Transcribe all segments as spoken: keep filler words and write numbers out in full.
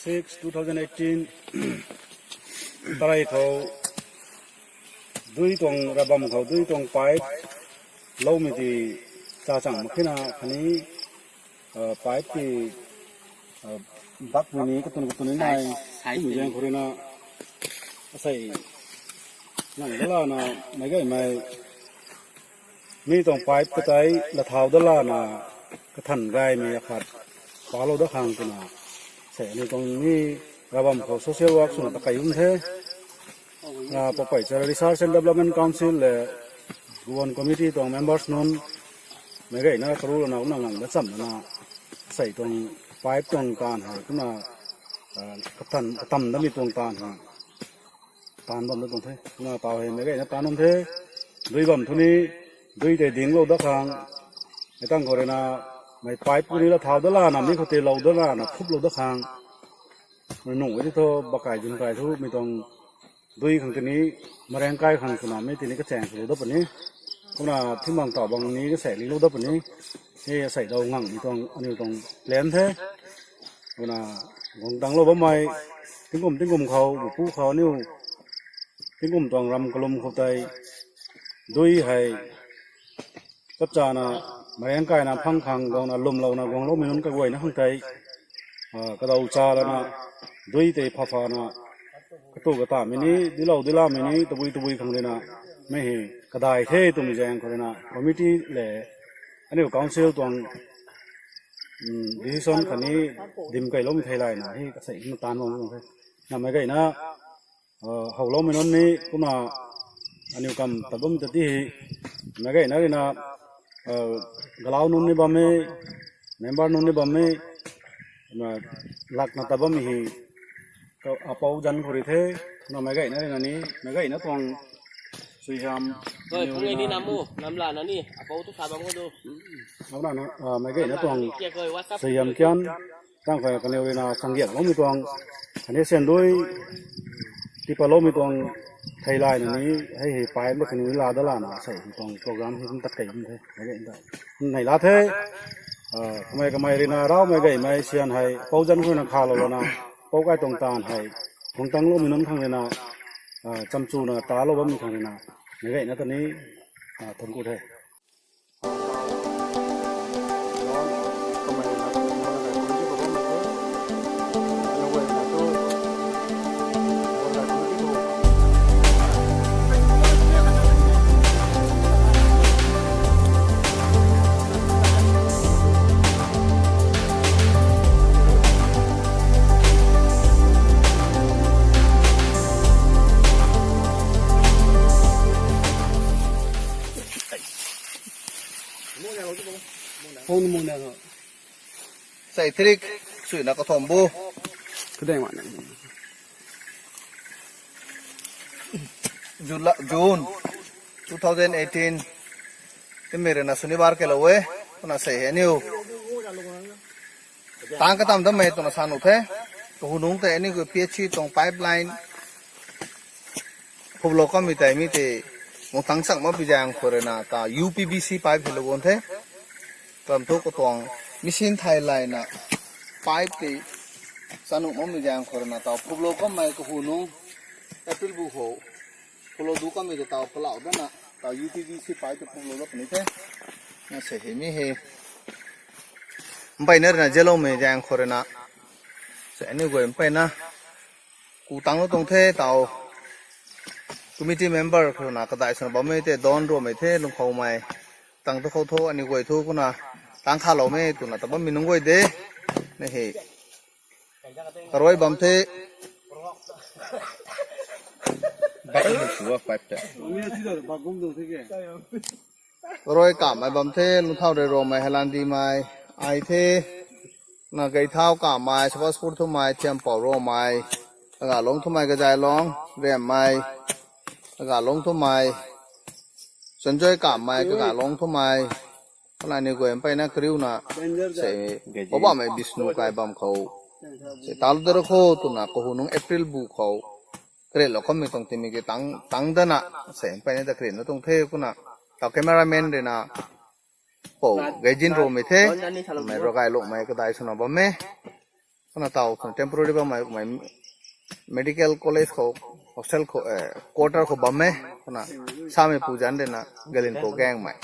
six two thousand eighteen tarik khou dui tuang rabam khou dui tuang pipe loumei ti cha chang mak khe na khatni pipe ti bak mei ni katun katun ni nai. Kum zaeng khou rui na asei nang da lana meic gaymei mi tuang pipe katei lathau da lana kathan gaymei akhat palou da khang twna sei aniu tuang ni rabam khou social work swna ta kai um the. Papei cha Research and Development Council le Guwon Committee tuang members nunc meic gayna karu lana kumna ngang da cham lana sei tuang pipe tuang taanv hei kumna katam damei tuang taanv hei taanv bam da tuang the. Kumna taw hei meic gayna taanv bam the. Dui bam thu ni dui tei dinglou da khang, mei tang khou rui na mei pipe ku ni lathau da lana mi khou tei lou da lana phuplou da khang, nung e ti thu bakai zun kai thu mei tuang dui khang tini marang kai khang swna mi tini kachaeng swlou da puni. Kumna thing bang taw bang ni kasei lilou da puni. Hei asei dau ngang ni tuang aniu tuang plan the. Kumna guang tanglou bammei tingkum tingkum khou bupu khou aniu tingkum tuang ram kalum khou tei dui hei chapchana marang kaina phang khang guangna lwmlouna guangloumei nunc kaguayna khang tei kadaw cha lana dui tei pha phana katu katamei ni dilou dilamei ni tabui tabui khang rui na mei hei kadai the twmei zaeng khou rui na committee le aniu council tuang decision khatni dim kailoumei thei layna hei kasei na taanv bam tuang the. Na meic gayna howloumei nunc ni kumna aniu kam ta bam ta ti hei meic gayna rui na galau nunc ni bam e, member nunc ni bam e, kumna lakna ta bam hei apou zan khou rui the. Kumna meic gayna rui na ni meic gayna tuang suaihiam Hoi, aniu khang rui ni na nam u, nam la na ni, apou tu sa bam khou du. Meic gayna tuang suaihiam kian tang khou kaniw rui na changgiakloumei tuang khatni syan dui tipatloumei tuang thei layna ni hei hei pipe le kaniw la da lana sei hei tuang program hei kum tat kei bam the. Nei la the. Kamei kamei rui na raumei gaymei syan hei pou zan khou na khalou lana pou kai tuang taanv hei guang tangloumei nunc khang rui na chamchuna talou bammei khang rui na meic gayna ta ni thunc ku the. Phone mo na ho. Sei tarik suina kathom bu. Kadeng wan. June two thousand eighteen. Timei rui na Shonibar kelou e. Kumna sei hei aniu tang katam dammei twna sa nuh the. Kahu nungc tei aniu gu P H C tuang pipeline phuplou kammei tei mi tei mung tang chang mak pi zaeng khou rui na ta U P V C pipe hei lou guang the. Kam thu katuang machine thei layna pipe tei sa nuh makmei zaeng khou rui na ta phuplou kammei kahu nungc April bu khou phuplou du kammei tei ta palau dana ta U P V C pipe tei phuplou da puni the. Na sei hei mi hei mpeyna rui na zeloumei zaeng khou rui na sei aniu guay mpeyna ku tanglou tuang the taw committee member khou na kadai swna bammei tei don ruamei the lungkhoumei tang tu khou thu aniu guay thu kumna tang khaloumei twna ta bammei nunc guay de. Na hei karui bam the. Bak ni sua pipe tei. Rui kamei bam the, lungthau rui ruamei, helandimei ai the, na gei thau kamei, Sabashpur thumei, Thiampou ruamei, Agalong thumei, Gazailong, Riammei, Agalong thumei, Sanjoi kamei, Kagalong thumei, kanai ni guay mpeyna kariuna sei, Poubauhmei Bishnu kai bam khou sei talu dara kho twna kahu nungc April bu khou karilou kammei tuang timi ki tang, tang dana sei mpeyna ta karilou tuang the kumna taw cameraman rui na pou geijin ruamei the, mei ragaylungmei kadai swna bam e. Kumna taw, kumna temporary bammei, kumna medical college khou, hostel khou, eh, quarter khou bam e, kumna samei pu zanc rui na, Galin Pu Gaengmei.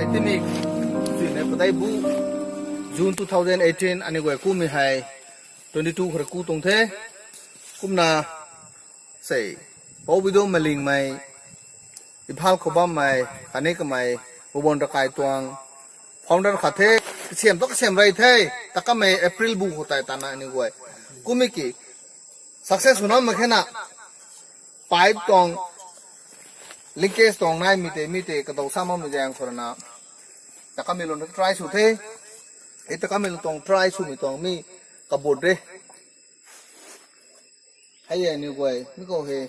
Eighteen ni, sui ne padeih bu, June two thousand eighteen, aniu guay kumei hei twenty two khou rui ku tuang the. Kumna sei, Pou Bidom Malingmei, Imphal khou bammei, khatni kamei, Bhuban Rakai tuang founder khat the, kasiam tu kasiam rey the, ta kamei April bu khou tei tana aniu guay kumei ki success swna mak khe na, pipe tuang, linkage tuang naimei tei, mi tei kadaw sa makmei zaeng khou rui na, ta kamei lun try sw the, e ta kamei lun tuang try swmei tuang mi kabut de. Hei e aniu guay, mi khou hei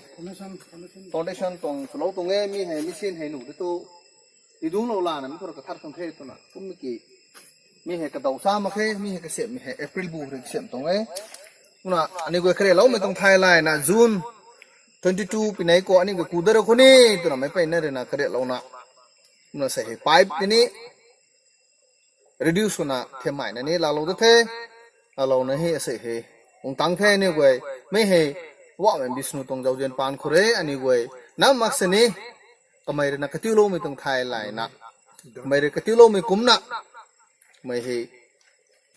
foundation tuang swlou tuang e, mi hei machine hei nuh de tu, tidungclou lana mi khou rui kathat khang the twna, kummei ki, mi hei kadaw sa mak khe, mi hei kasiammei hei April bu rui kasiam tuang e. Kumna aniu guay kareloumei tuang thai layna June twenty two pinei khou aniu guay ku dat rou khou ni, twna meic peyna rui na karelouna, kumna sei hei pipe tini reduce swna themmeina ni laalou da the, laalouna hei asei hei ung tang the aniu guay, mi hei, Wahmei Bishnu tuang zauzian paan khou rui aniu guay, nam mak sini, kamei rui na katiuloumei tuang thai layna, kamei rui katiuloumei kumna, kamei hei,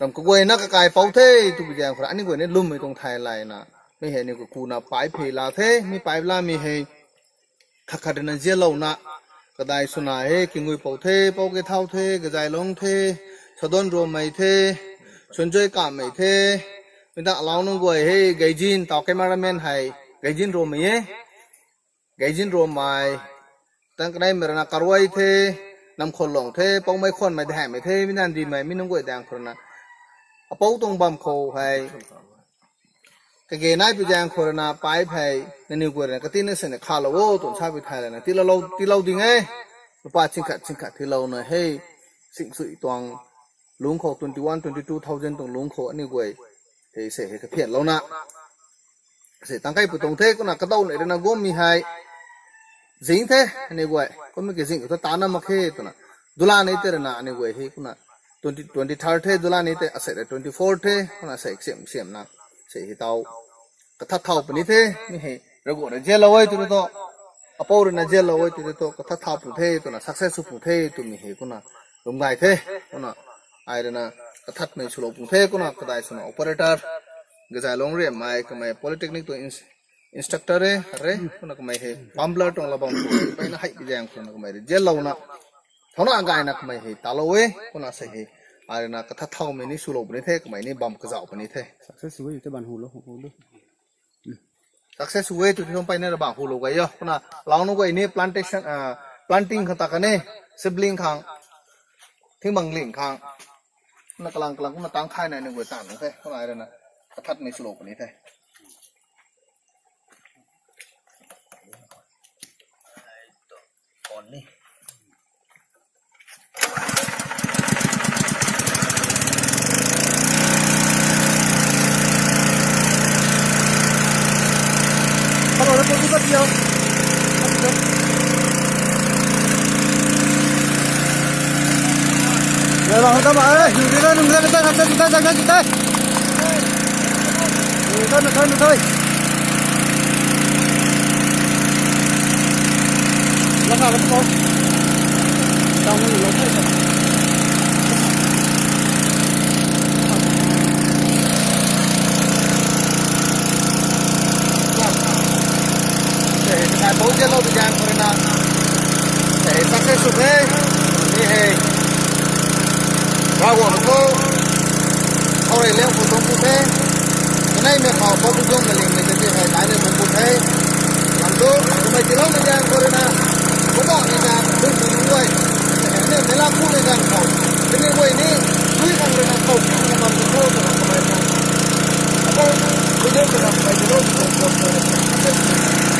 ram kaguayna kakaipou the, twbi zaeng khou rui aniu guay ni lwmmei tuang thai layna, mi hei aniu guay kuna pipe hei la the, mi pipe lamei hei, khat khat rui na zianlouna, kadai swna hei, Kinguipou the, Pou Kethau the, Gazailong the, Sadon Ruammei the, Sunjoi Kamei the, mi ta alau nunc guay hei, Gaijin, taw cameraman hei, Gaijin Ruammei e, Gaijin Ruammei, tang kaneimei rui na Karuai the, Namkholong the, Poumei Khwanmei, Dahaihmei the, mi nandimei, mi nunc guay daeng khou rui na, apou tuang bam khou hei, kage nai pi zaeng khou rui na pipe hei, nangniw guay rui na katina sini khalou o, twna sa pi thai lana, tiilou, tiilou ding e, lupa chingkhat, chingkhat tiilouna hei, sing sui tuang lungc khou twenty one, twenty two thousand tuang lungc khou aniu guay, hei sei hei kaphianlouna, sei tang kei pu tuang the, kumna kadaw nei rui na gummei hei, zing the, aniu guay, kummei ki zing khou ta tana mak khe twna, dula ni tei rui na aniu guay hei kumna, twenty, twenty third the, dula ni tei asei rui twenty four the, kumna sei kasiam kasiamna, sei hei taw, kathat thau puni the, mi hei, Ravguangc rui zianlou e tw thu, apou rui na zianlou e tw thu, kathat thau pu the, twna success sw pu the, twmei hei kumna, lwm gay the, kumna, ai rui na, kathatmei swlou pu the, kumna, kadai swna operator, Gazailong Riammei, kamei polytechnic tuang ins-, instructor e, re, kumna kamei hei, pambler tuang labang khou, peyna hei pi zaeng khou na kamei rui zianlouna, thauna gayna kamei hei talou e, kumna sei hei, ai rui na kathat thaumei ni swlou puni the, kamei ni bam kazauh puni the. Success sw e tw thu bam hulou, hulou. Success sw e tw thu peyna ra bam hulou gay o, kumna, alau nunc guay ni plantation, ah, planting khang ta kan e, sibling khang, thingbang ling khang, kumna kalang kalang kumna tang khaina ni guay tan the, kumna ai rui na, kathatmei swlou puni the. Hello, hello, hello, hello. Nai bang ta ma, eh, nung ri na, nung ri na, ta, ta, ta, ta, ta, ta. Nung ta, nung ta, nung ta. Laka, laka, laka. Tang nung lou thai sa. Hei, kasai pou zianlou bi zaeng khou rui na. Hei, success sw the. Ni hei. Ravguangc khou. Khou rui liang khou tuang pu the. Kanei mei khou pou bu zung maling mei tei hei, nai ni tuang pu the. Lam tu, kumei tiiloumei zaeng khou rui na. Kumna ni zaeng, bun bun nunc guay. Ni mei lam kumei zaeng khou. Kaniw guay ni, dui khang rui na khou, kumna bam tu khou, kumna kamei khou. Akou, video kumna kamei tiilou, kumna kamei khou.